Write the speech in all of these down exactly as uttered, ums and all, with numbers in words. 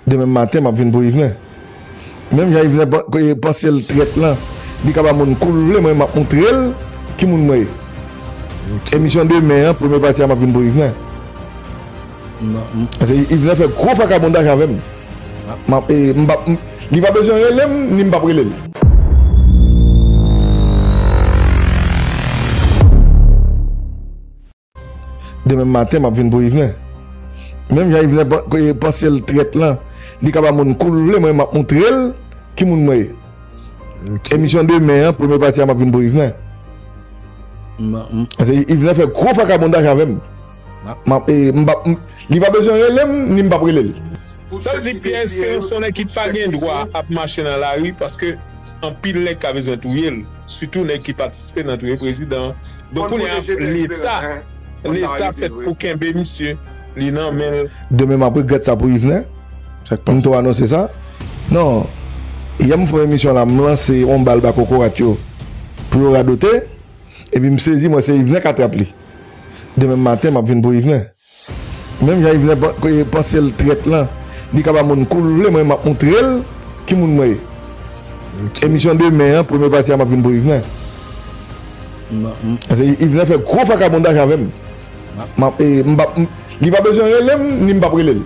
Demen maten, m ap vin pou Yvener. Menm jan Yvener pa- ke- panse l trèt lan, li ka ba moun kou l vle, mwen, m ap montre l ki moun mwen ye. Emisyon demen an, premye pati a, m ap vin pou Yvener. Paske Yvener fè gwo vakabondaj avè m. M ap- e, m p ap- m- li pa bezwen rele m, ni m p ap rele l. Demen maten, m ap vin pou Yvener. Menm jan Yvener pa- ke- panse l trèt lan, li ka ba moun kou l vle, mwen, m ap montre l ki moun mwen ye. Emisyon demen an, premye pati a, m ap vin pou Yvener. Paske Yvener fè gwo vakabondaj avè m. M ap- e, m p ap- m- li pa bezwen rele m, ni m p ap rele l. Sa vle di Pierre Espérance se yon nèg ki pa gen dwa ap mache nan lari paske anpil nèg ka bezwen touye l, sitou nèg ki patisipe nan touye prezidan an. Donk kounye a, Leta, Leta fèt pou kenbe misye, li nan men l. Demen m ap regrèt sa pou Yvener. M tou anonse sa. Non, yè m fè yon emisyon la, m lanse yon bal ba kokorat yo pou yo radote, epi m sezi, m wè se Yvener k atrap li. Demen maten, m ap vin pou Yvener. Menm jan Yvener pa- ke- panse l trèt lan, li ka ba moun kou l vle, mwen, m ap montre l ki moun mwen ye. Emisyon demen an, premye pati a, m ap vin pou Yvener. Paske Yvener fè gwo vakabondaj avè m. M ap- e, m p ap- m- li pa bezwen rele m, ni m p ap rele l.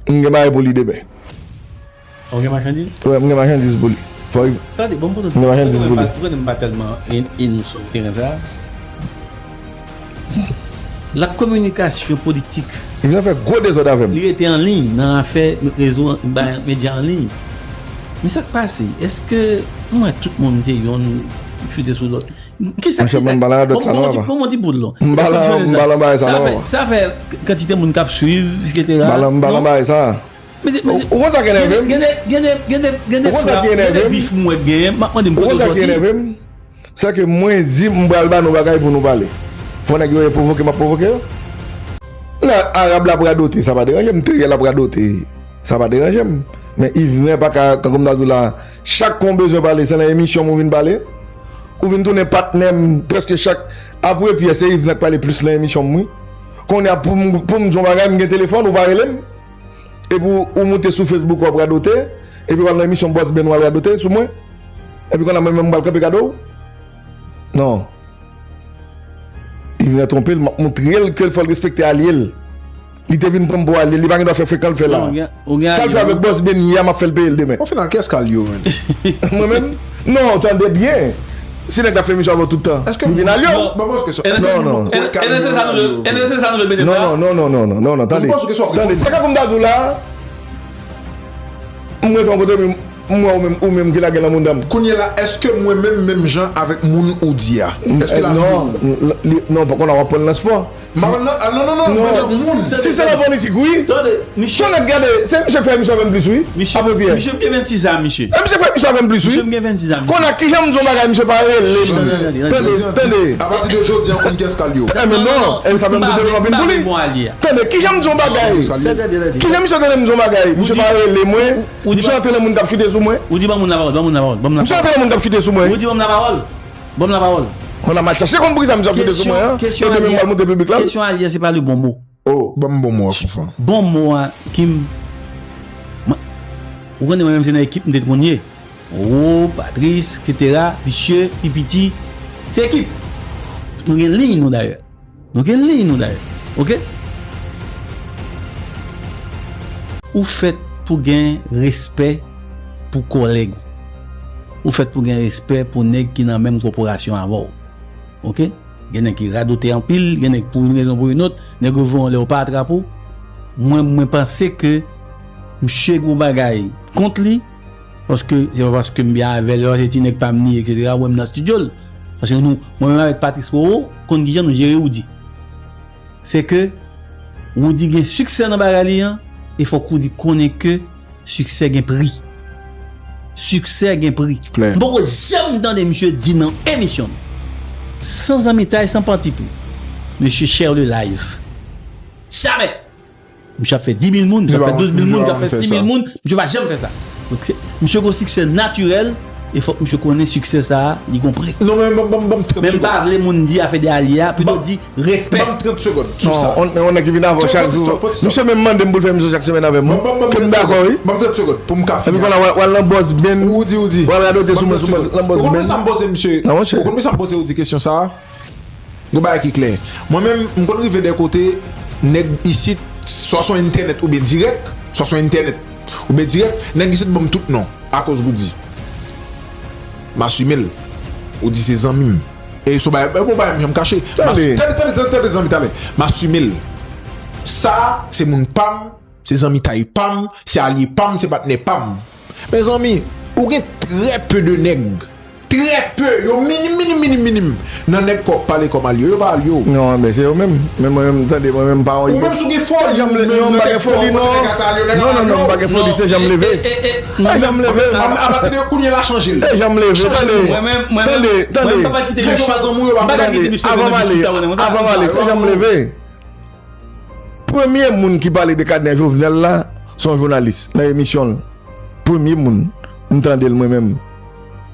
M gen bagay pou li demen. Ou gen machandiz? Wi, m gen machandiz pou li. Fò li- Tande, bon, m poze Gen machandiz pou li. Ou konnen m pa tèlman in, in sou teren sa. La kominikasyon politik. Li vin fè gwo dezòd avè m. Li rete an liy nan afè rezo, ba medya an liy. Men sa k pase? Èske mwen tout moun se youn chite sou lòt? Kisa, Monchè, kisa? Mwen m pa la radòt sa non, papa. Bon, bon, bon, bon, bon, bon. M pa la, m pa la bagay sa non, papa. Sa fè, sa fè kantite moun k ap swiv, etsetera. M pa la, m pa la bagay sa. Ou konn sa ki enève m? Gen de, gen de, gen de, gen de, gen de, gen de, gen de, gen de, gen de, gen de bif mwen genyen, m ap mande m kote w sòti. Ou konn sa ki enève m? Sa ke mwen di, m pral ba nou bagay pou nou pale. Fò nèg yo pwovoke, m ap pwovoke yo. Nan Arab la ap radote, sa pa deranje m. Teriyèl ap radote, sa pa deranje m. Men Yvener pa ka, kòm m ta di w la, chak kon bezwen pale, se nan emisyon m ou vin pale. Ou vin tounen patnè m prèske chak. Apre Pierre, se Yvener k pale plis nan emisyon m, wi. Kounye a, pou m, pou m di yon bagay, m gen telefòn, ou pa rele m. Epi w, ou moute sou Facebook, w ap radote. Epi w al nan emisyon Bòs Ben, w al radote sou mwen. Epi kounye a, mwen menm, m pral kanpe gade w. Non. Li vin twonpe l, m ap montre l ke l fò l respekte alye l. Li te vin pran m pou alye l, li pa gen dwa fè frekan l fè la. Sa l fè avèk Bòs Ben yè a, m ap fè l peye l demen. O final, kiyès k alye w menm? Mwen menm? Non, tande byen. Si nèg la fè misyon avè w tout tan, li vin alye w. Non, non. Non, non, non, non, non, non, non, non, tande. Tande, sa ka pou m ta di w la, mwen fè yon kote, men m wè ou menm, ou menm ki lage l nan mouda m. Kounye la, èske mwen menm, menm jan avèk moun ou di a? Èske l ap non, non, non, pa konn w ap pran l nan spò. M pa konn nan, ah, non, non, non, mwen nan moun. Si se nan politik, wi. Tande, misye. Tande, gade, se misye k fè misye avè m plis, wi. Misye, apre Pierre. Misye gen vennsis zam, misye. E misye k fè misye avè m plis, wi. Misye gen vennsis zam. Kounye a, kijan m di yon bagay, misye pa rele m. Tande, tande. Apati de jodi a, ou konn kiyès k alye w. E men non, e sa fè m te devlop anpil pou li. Tande, kijan m di yon bagay. Kijan misye tande m di yon bagay, misye pa rele mwen. Misye antre nan moun k ap chite sou mwen. Ou di ban moun lapawòl, ban moun lapawòl, ban moun lapawòl. Misye antre nan moun k ap chite sou mwen. Ou di ban m lapawòl. Ban m lapawòl. Kounye a m al chache konn poukisa misye ap chite sou mwen an. E demen m pral montre piblik la. Kesyon alye a, se pa le bon mo. Oh. Ban m bon mo a, Fanfan. Bon mo a, Kim. Ou konnen mwen menm se nan ekip m te konn ye. Roro, Patrice, etsetera, Vicieux, Pi Piti. Se ekip. Nou gen liy nou dayè. Nou gen liy nou dayè. Oke? Ou fèt pou gen respè pou kòlèg ou. Ou fèt pou gen respè pou nèg ki nan menm kòporasyon avè w. Oke? Gen nèg ki radote anpil, gen nèg pou yon rezon pou yon lòt, nèg yo voye w anlè yo pa atrape w. Mwen, mwen panse ke misye gen yon bagay kont li, paske se pa paske m byen avè l, se pa paske se ti nèg pa m li, etsetera, ou wè m nan estidyo l. Paske nou, mwen menm avèk Patrice Roro, konn kijan nou jere Roody. Se ke Roody gen siksè nan bagay li an, e fòk Roody konnen ke siksè gen pri. Siksè gen pri. Klè. M poko janm tande misye di nan emisyon l, san zanmitay, san patipri, misye share le live. Jamè! Misye ap fè dis mil moun, misye ap fè douz mil moun, misye ap fè sis mil moun, misye pa janm fè sa. Donk, se, misye gen yon siksè natirèl, E fòk misye konnen siksè sa a, li gon pri. Non, men ban m, ban m, ban m trant segonn. Men m pa vle moun di afè de alye a, pito di respè. Ban m trant segonn sou sa. On, on nèg ki vin avan chak jou. Misye menm mande m pou l fè emisyon chak semèn avè m. Ke m dakò, wi. Ban m trant segonn pou m ka fini. Epi kounye a, w al nan Boss Ben. Ou di, ou di. W al radote sou mwen, sou Boss, nan Boss Ben. Ou konn sa m poze misye. Ou konn sa m poze ou di kesyon sa a? Gon bagay ki klè. Mwen menm, m konn rive de kote, nèg isit, swa sou entènèt oubyen dirèk, swa sou entènèt oubyen dirèk, nèg isit ban m tout non, akoz Roody. M asime l. Roody se zanmi m. E se yon bagay, e bon bagay m janm kache. Tande, tande, tande, zanmi, tande. M asime l. Sa, se moun pa m, se zanmitay pa m, se alye pa m, se patnè pa m. Mezanmi, ou gen trè pe de nèg. Trè pe, yo minim, minim, minim, minim. Nan nèg ke w ap pale kòm alye w, yo pa alye w. Non, men se yo menm. Men mwen menm, tande, mwen menm, m pa yon. Ou menm si w gen foli, non, m pa gen foli, non. Non, non, non, m pa gen foli, se jan m leve. Se jan m leve. Apati de kounye a la, chanje l. Se jan m leve, tande. Tande, tande. Avan m ale, avan m ale, se jan m leve. Premye moun ki pale de kanè Jovenel la, se yon jounalis nan emisyon l. Premye moun m tande l mwen menm.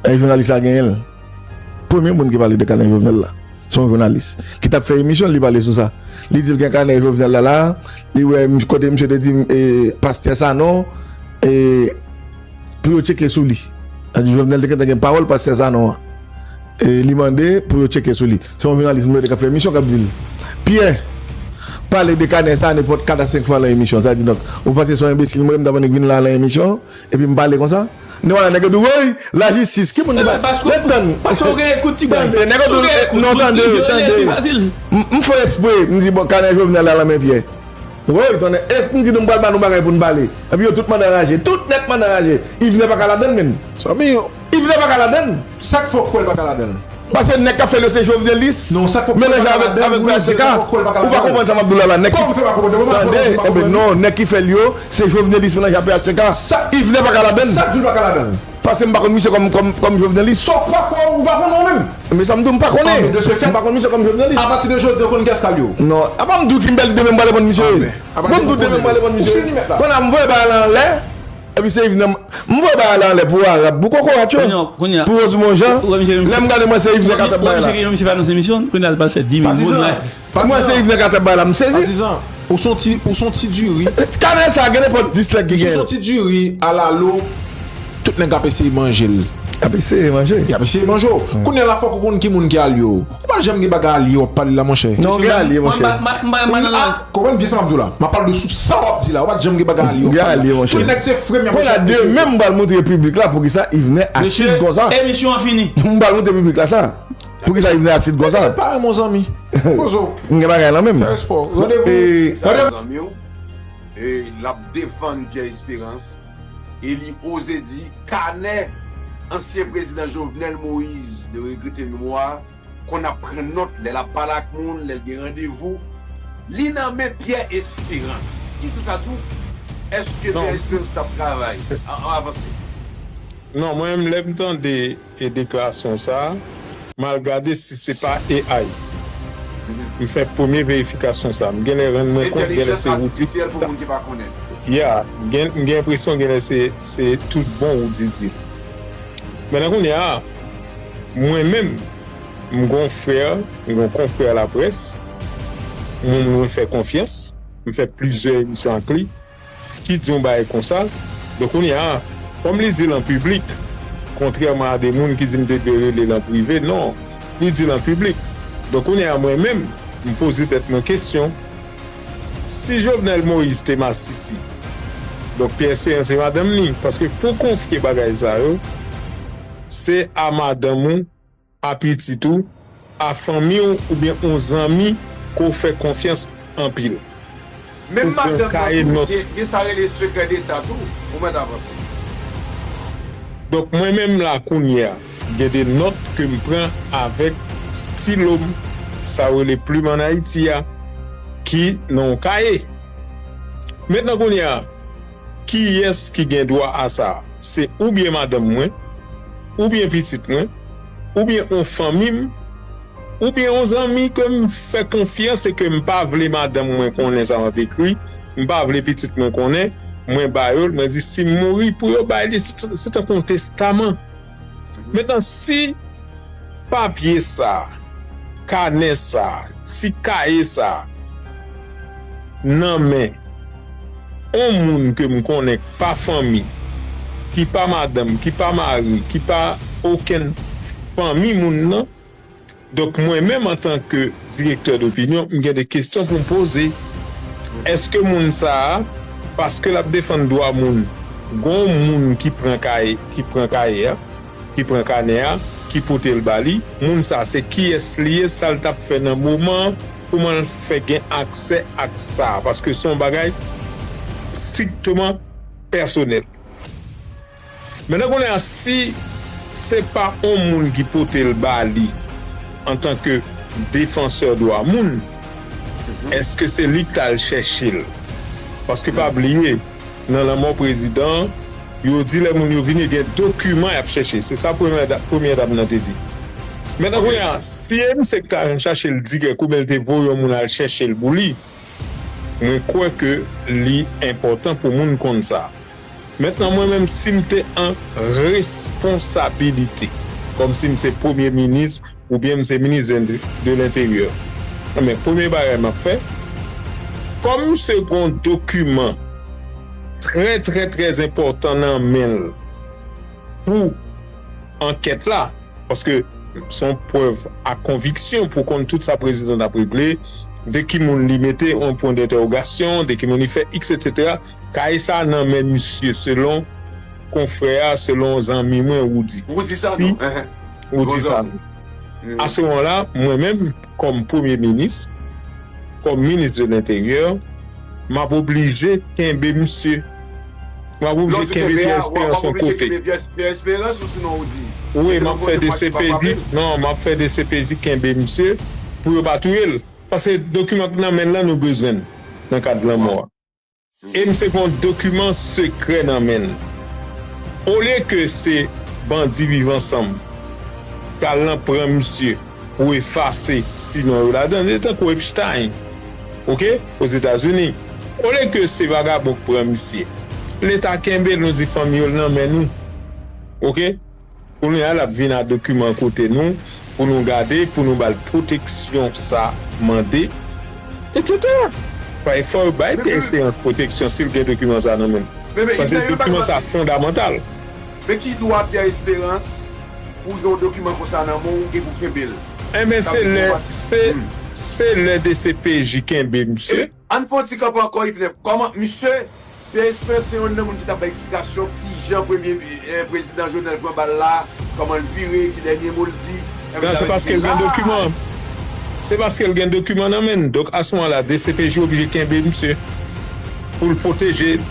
E jounalis la genyen l. Premye moun ki pale de kanè Jovenel la, se yon jounalis. Ki t ap fè emisyon l, li pale sou sa. Li di l gen kanè Jovenel la la, li wè kote misye te di pastè Sanon, e pou yo tcheke sou li. Sa di Jovenel te gentan gen pawòl pastè Sanon an. E li mande pou yo tcheke sou li. Se yon jounalis mwen te ka fè emisyon k ap di l. Pyè, pale de kanè sa nenpòt kat a senk fwa nan emisyon. Sa di donk, ou panse se yon enbesil mwen, m ta pran nèg vin la nan emisyon, epi m pale konsa? Nèg wala nèg yo di woy, lajistis. Ki moun ki pale? Ret tann. Paske w gen kout ti bal. Tande, nèg yo di non, tande, tande. M fè espre, m di bon, kanè Jovenel la nan men Pyè. Woy, tonnè, èske m di nou m pral ba nou bagay pou n pale? Epi yo tout manda raje, tout nèt manda raje. Yvenè pa ka ladann menm. Zanmi, Yvenè pa ka ladann. Sa k fè w kwè l pa ka ladann? Paske nèg k ap fè l yo se jovenelis. Non, sa k fè w kwè l pa ka ladann? Melanje avèk, avèk V H T K. Ou pa konprann sa m ap di w la la. Nèg ki fè, tande, enben non, nèg ki fè l yo se jovenelis melanje ak V H T K. Yvenè pa ka ladann. Sa k di w pa ka ladann? Paske m pa konn misye kòm, kòm, kòm jovenelis. Sa w pa konn, ou pa konnen w menm? Men sa m di w, m pa konnen. M pa konn misye kòm jovenelis. Apati de jodi a, ou konn kiyès k al yo? Non, apa m di w ki m bèl demen m pral reponn misye? Bon, m di w demen m pral reponn misye. Kounye a m voye bagay la anlè. Epi se Yvenè, m voye bagay la anlè pou arab, pou kokorat yo, pou Rosemond Jean. Lè m gade mwen se Yvenè k ap fè bagay la. Mwen se Yvenè k ap fè bagay la, m sezi. Ou se yon ti, ou se yon ti diri. Kanè sa gen nenpòt dis nèg ki gen l. Ou se yon ti diri alalo, tout nèg ap eseye manje l. Y ap eseye manje. Y ap eseye manje w. Kounye a la fòk ou konn ki moun ki alye w. Ou pa janm gen bagay alye w ap pale la monchè. Non, gen alye monchè. Konprann byen sa m ap di w la. M ap pale de sou sa w ap di la. Ou pa t janm gen bagay alye w ap pale la. Tout nèg se frè m y ap echèk. Kounye a demen m pral montre piblik la poukisa Yvenè asid konsa. Emisyon an fini. M pral montre piblik la sa. Poukisa Yvenè asid konsa? Mesye pa renmen w zanmi. Poze w. M gen bagay lan menm. Fè respè w. Randevou. Sa zanmi w, l ap defann Pierre Espérance e li oze di kanè ansyen prezidan Jovenel Moïse, de regrete memwa, konn ap pran nòt lè l ap pale ak moun, lè l gen randevou. Li nan men Pierre Espérance. Ki sou sa tou? Èske Pierre Espérance t ap travay an avanse? Non, mwen menm, lè m tande e deklarasyon sa a, m al gade si se pa A I. M fè premye verifikasyon sa a. M genlè rann mwen kont, genlè se Roody ki di sa. Ya, m gen, m gen enpresyon genlè se, se tout bon Roody di. Men nan kounye a, mwen menm, m gon frè, m gon konfrè laprès, moun mwen fè konfyans, m fè plizyè emisyon ak li, ki di yon bagay konsa. Donk kounye a, kòm li di l an piblik, kontrèman a de moun ki di m te dwe rele l an prive, non, li di l an piblik. Donk kounye a, mwen menm, m poze tèt mwen kesyon, si Jovenel Moïse te masisi, donk Pierre Espérance se madanm li, paske pou konfye bagay sa yo, se a madanm ou, a pitit ou, a fanmi w oubyen yon zanmi ke w fè konfyans anpil. Menm madanm nan tou gen, gen sa rele sekrè deta tou, ou mèt avanse. Donk mwen menm la kounye a, gen de nòt ke m pran avèk stilo m, sa yo rele plim ann Ayiti a, ki nan yon kaye. Mentnan kounye a, kiyès ki gen dwa a sa? Se oubyen madanm mwen, oubyen pitit mwen, oubyen yon fanmi m, oubyen yon zanmi ke m fè konfyans e ke m pa vle madanm mwen konnen sa m ap ekri, m pa vle pitit mwen konnen, mwen ba yo l, mwen di si m mouri pou yo bay li, se, se tankou yon testaman. Mentnan, si papye sa, kanè sa, ti kaye sa nan men yon moun ke m konnen k pa fanmi, ki pa madanm, ki pa mari, ki pa okenn fanmi moun nan, donk mwen menm antanke direktè dopinyon, m gen de kesyon pou m poze. Èske moun sa a, paske l ap defann dwa moun, gon moun ki pran kaye, ki pran kaye a, ki pran kanè a, ki pote l ba li, moun sa se kiyès li ye, sa l t ap fè nan moman an, kòman l fè gen aksè ak sa, paske se yon bagay strikteman pèsonèl. Mentnan kounye a, si se pa yon moun ki pote l ba li antanke defansè dwa moun, èske se li k t al chèche l? Paske pa bliye, nan lanmò prezidan, yo di lè moun yo vini, gen dokiman y ap chèche. Se sa premyè da- premyè dam nan te di. Mentnan kounye a, si e misye k t al chache l dirèk oubyen l te voye yon moun al chèche l pou li, mwen kwè ke li enpòtan pou moun konn sa. Mentnan, mwen menm, si m te an responsabilite, kòmsi m se premye minis oubyen m se minis de, de lenteryè, men premye bagay m ap fè, kòm misye gon dokiman trè, trè, trè enpòtan nan men l pou ankèt la, paske se yon prèv a konviksyon pou konn tout sa prezidan t ap regle, de ki moun li mete yon pwen dentèwogasyon, de ki moun li fè, etsetera. Kaye sa nan men misye, selon konfrè a, selon zanmi mwen, Woody. Woody Sanon, Si- enhen. Woody Gon zanmi. Sanon. Mm. Aswè la, mwen menm, kòm premye minis, kòm minis de lenteryè, m ap oblije kenbe misye. M ap oblije kenbe Pierre Espérance yon kote. Pierre Espérance ou sinon ou di. Wi, m ap fè D C P J, non, m ap fè D C P J kenbe misye pou yo pa touye l. Paske dokiman k nan men l lan, nou bezwen l nan kad lanmò a. E misye gon dokiman sekrè nan men l. Olye ke se bandi Viv Ansanm k al nan pran misye pou efase si non yo ladan l, se tankou Epstein, oke, Ozetazini. Olye ke se vagabon k pran misye, Leta kenbe l, nou di fanmi yo l nan men nou, oke. Kounye a, l ap vin a dokiman kote nou, pou nou gade, pou nou ba l pwoteksyon sa mande, etsetera. Fò yo bay Pierre Espérance pwoteksyon si l gen dokiman sa nan men l. Paske dokiman sa fondamantal. Men ki dwa Pierre Espérance pou yon dokiman konsa nan men w e pou kenbe l? Enben, se lè, se, se lè D C P J kenbe misye. Ann fè yon ti kanpe ankò, Yvenè. Kòman, misye, Pierre Espérance se youn nan moun ki t ap bay eksplikasyon kijan premye, eh, prezidan Jovenel pran bal la, kòman l vire, ki dènye mo l di. Non, se paske l gen dokiman. Se paske l gen dokiman nan men l. Donk, aswè la, D C P J oblije kenbe misye pou l pwoteje l,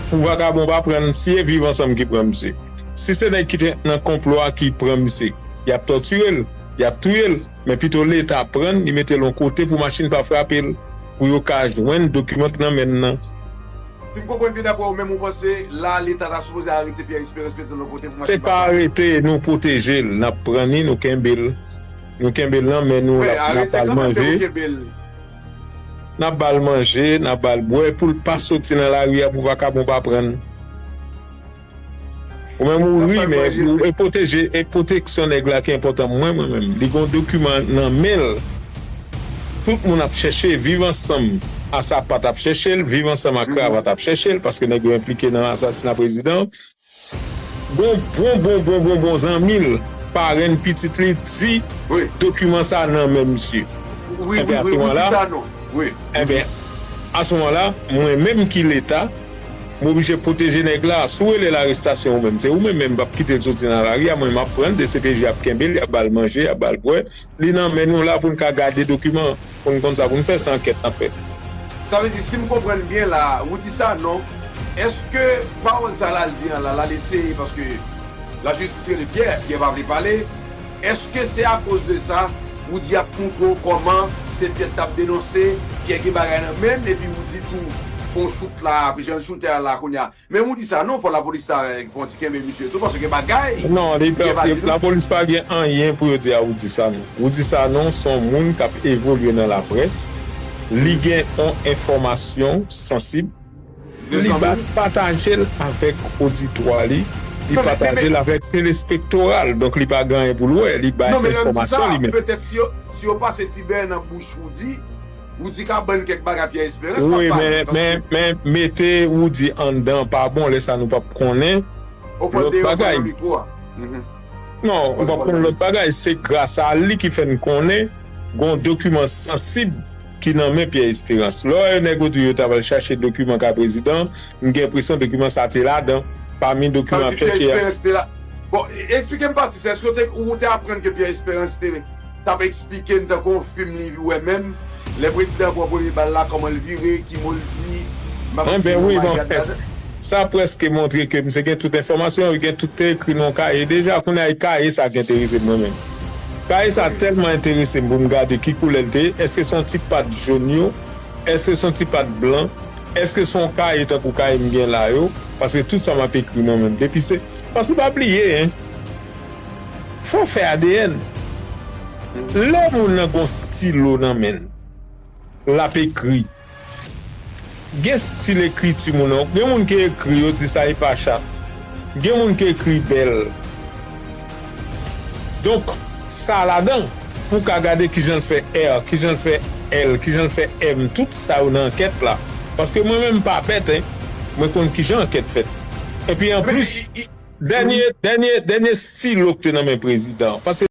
pou vagabon pa pran l, si e Viv Ansanm ki pran misye. Si se nèg ki te nan konplo a ki pran misye, y ap tòtire l, y ap touye l. Men pito Leta pran l, li mete l yon kote pou machin pa frape l, pou yo ka jwenn dokiman k nan men l nan. Si m konprann byen, daprè ou menm, ou panse la Leta ta sipoze arete Pierre Espérance, mete l yon kote pou machin pa frape l? Se pa arete, nou pwoteje l, n ap pran li, nou kenbe l. Nou kenbe l nan men nou, n ap, n ap ba l manje. N ap ba l manje, n ap ba l bwè, pou l pa soti nan lari a, pou vakabon pa pran l. Ou menm ou ri, men e pwoteje, e pwoteksyon nèg la ki enpòtan pou mwen, mwen menm. Li gon dokiman nan men l. Tout moun ap chèche, Viv Ansanm a sapat ap chèche l, Viv Ansanm a kravat ap chèche l, paske nèg yo enplike nan asasina prezidan. Gon bon, bon, bon, bon, bon zanmi l, parenn pitit li, di dokiman sa nan men misye. Wi, wi, wi, wi, di sa non. Wi. Enben, aswè la, mwen menm ki Leta, m oblije pwoteje nèg la. Si w rele l arestasyon ou menm, se ou menm menm, m p ap kite l soti nan lari a, mwen m ap pran l, D C P J ap kenbe l, y ap ba l manje, y ap ba l bwè. Li nan men nou la pou n ka gade dokiman, pou n konn sa pou n fè, se ankèt n ap fè. Sa vle di, si m konprann byen la, Woody Sanon, èske pawòl sa l al di an la, l al eseye, paske lajistis rele Pyè, Pyè pa vle pale, èske se akoz de sa Woody ap montre w kòman se Pyè t ap denonse, Pyè gen bagay nan men l, epi Woody tou fè yon chout la, jan l choute a la kounye a, men Woody Sanon, fò lapolis ta fè yon ti kenbe misye tou, paske gen bagay. Non, li pa, lapolis pa gen anyen pou yo di a Woody Sanon. Woody Sanon se yon moun k ap evolye nan laprès. Li gen yon enfòmasyon sansib. Li ba, pataje l avèk oditwa li. li pataje l avèk telespektoral. Donk, li pa gen anyen pou l wè. Li bay enfòmasyon li menm. Non, men lè m di sa, petèt si yo, si yo pase Tibè nan bouch Woody, Woody ka ban n kèk bagay Pierre Espérance p ap pale. Wi, men, men, men mete Woody anndan pa bon, lè sa nou p ap konnen lòt bagay. Non, ou p ap konnen lòt bagay. Se gras a li ki fè n konnen gon dokiman sansib ki nan men Pierre Espérance. Lè w wè nèg yo di yo ta pral chache dokiman kay prezidan, m gen enpresyon dokiman sa te ladan, pami dokiman Pierre Espérance te la. Bon, eksplike m pati sa, èske ou te, ou te aprann ke Pierre Espérance te t ap eksplike n tankou yon fim li wè menm, lè prezidan pran premye bal la, kòman l vire, ki mo l di, m ap di, oh my God, ladan. Sa prèske montre ke misye gen tout enfòmasyon, li gen tout te ekri nan yon kaye deja. Kounye a, e kaye sa ki enterese m mwen menm. Kaye sa tèlman enterese m pou m gade ki koulè l te ye. Èske se yon ti pat jòn yo? Èske se yon ti pat blan? Èske se yon kaye tankou kaye m gen la yo? Paske tout sa m ap ekri mwen menm. Depi se, paske pa bliye, en, fò w fè A D N. Lè moun nan gon stilo nan men l, l ap ekri. Gen stil ekriti moun nan. Gen moun ki ekri, yo di sa e pa chat. Gen moun ki ekri bèl. Donk, sa ladan, pou w ka gade kijan l fè R, kijan l fè L, kijan l fè M, tout sa yo nan ankèt la. Paske mwen menm m pa bèt, en. Mwen konn kijan ankèt fèt. Epi anplis, dènye, dènye, dènye stilo ki te nan men prezidan. Paske